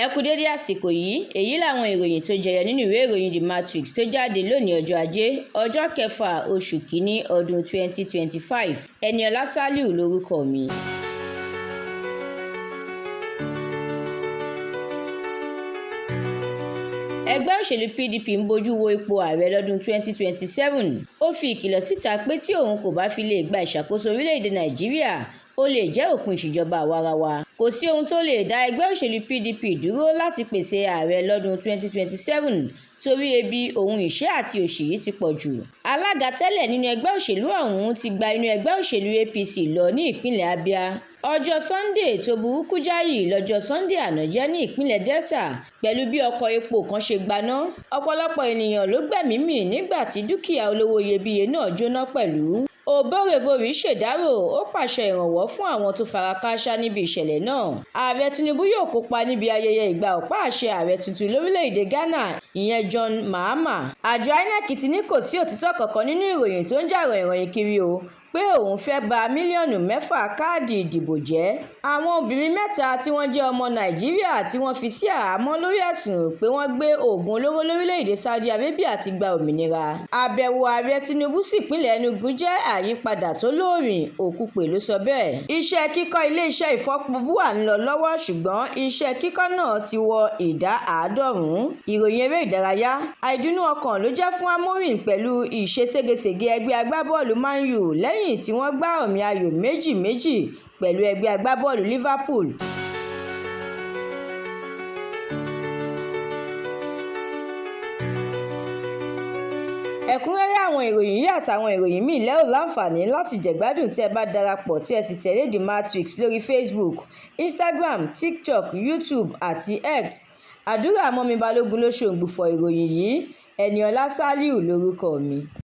Ẹ kú dédé àsìkò yìí. Èyí làwọn ìròyìn tó jẹyọ nínú ìwé ìròyìn The Matrix tó jáde lónìí, ọjọ́ Ajé, ọjọ́ kẹfà oṣù kínní ọdún 2025. Ẹniọlá Saliu lórúkọ mi. Ẹgbẹ́ òṣèlú PDP ń bójú wo ipò ààrẹ lọ́dún 2027. Ó fi ìkìlọ̀ síta pé tí òun kò bá fi lè gba ìṣàkóso orílẹ̀-èdè Nàìjíríà, ó lè jẹ́ òpin ìṣèjọba àwarawa. Kò sí ohun tó lè dá ẹgbẹ́ òṣèlú PDP dúró láti pèsè ààrẹ lọ́dún 2027 torí ebi òun ìṣẹ́ àti òṣì yìí ti pọ̀ jù. Alága tẹ́lẹ̀ nínú ẹgbẹ́ òṣèlú ọ̀hún ti gba inú ẹgbẹ́ òṣèlú APC lọ ní ìpínlẹ̀ Abia. Ọjọ́ Sunday tó burúkú jáì lọ́jọ́ Sunday àná jẹ́ ní ìpínlẹ̀ Delta pẹ̀lú bí ọkọ̀ epo kan ṣe gbaná. Ọ̀pọ̀lọpọ̀ ènìyàn ló gbẹ́mìí mì nígbà tí dúkìá olówó iyebíye náà jóná pẹ̀lú. Oborevwori ṣèdárò, ó pàṣẹ ìrànwọ́ fún àwọn tó fara kááṣá níbi ìṣẹ̀lẹ̀ náà. Ààrẹ Tinubu yóò kópa níbi ayẹyẹ ìgbà ọ̀pá àṣẹ ààrẹ tuntun lórílẹ̀-èdè Ghana, ìyẹn John Mahama. Àjọ INEC ti ní kò sí òtítọ́ kankan nínú ìròyìn tó ń jà ròhìnròhìn kiri o pé òun fẹ́ ba mílíọ̀nù 6 káàdì ìdìbò jẹ́. Àwọn obìnrin mẹ́ta tí wọ́n jẹ́ ọmọ Nàìjíríà tí wọ́n fi sí àhámọ́ lórí ẹ̀sùn pé wọ́n gbé oògùn olóró lórílẹ̀-èdè Saudi Arabia ti gba òmìnira. Àbẹ̀wò Ààrẹ Tinubu sípínlẹ̀ Enugu jẹ́ àyípadà tó lóòrìn, Okupe ló sọ bẹ́ẹ̀. Iṣẹ́ kíkọ́ iléeṣẹ́ ìfọpo BUA ń lọ lọ́wọ́, ṣùgbọ́n iṣẹ́ kíkọ́ náà ti wọ ìdá 90. Ìròyìn eré ìdárayá. Àìdùnnú ọkàn ló jẹ́ fún Amorim pẹ̀lú ìṣeségesège ẹgbẹ́ agbábọ́ọ̀lù Man U lẹ́yìn tí wọ́n gbá ọ̀mì ayò 2-2 pẹ̀lú ẹgbẹ́ agbábọ́ọ̀lù Liverpool. Ẹ̀kúnrẹ́rẹ́ àwọn ìròyìn yìí àtàwọn ìròyìn míì lẹ́ ò láǹfààní láti jẹ̀gbádùn tí ẹ bá darapọ̀ tí ẹ sì tẹ̀lé The Matrix lórí Facebook, Instagram, TikTok, YouTube àti X. Àdúrà Mọ́mì Balógun ló ṣe ògbufọ̀ ìròyìn yìí. Ẹniọlá Saliu lórúkọ mi.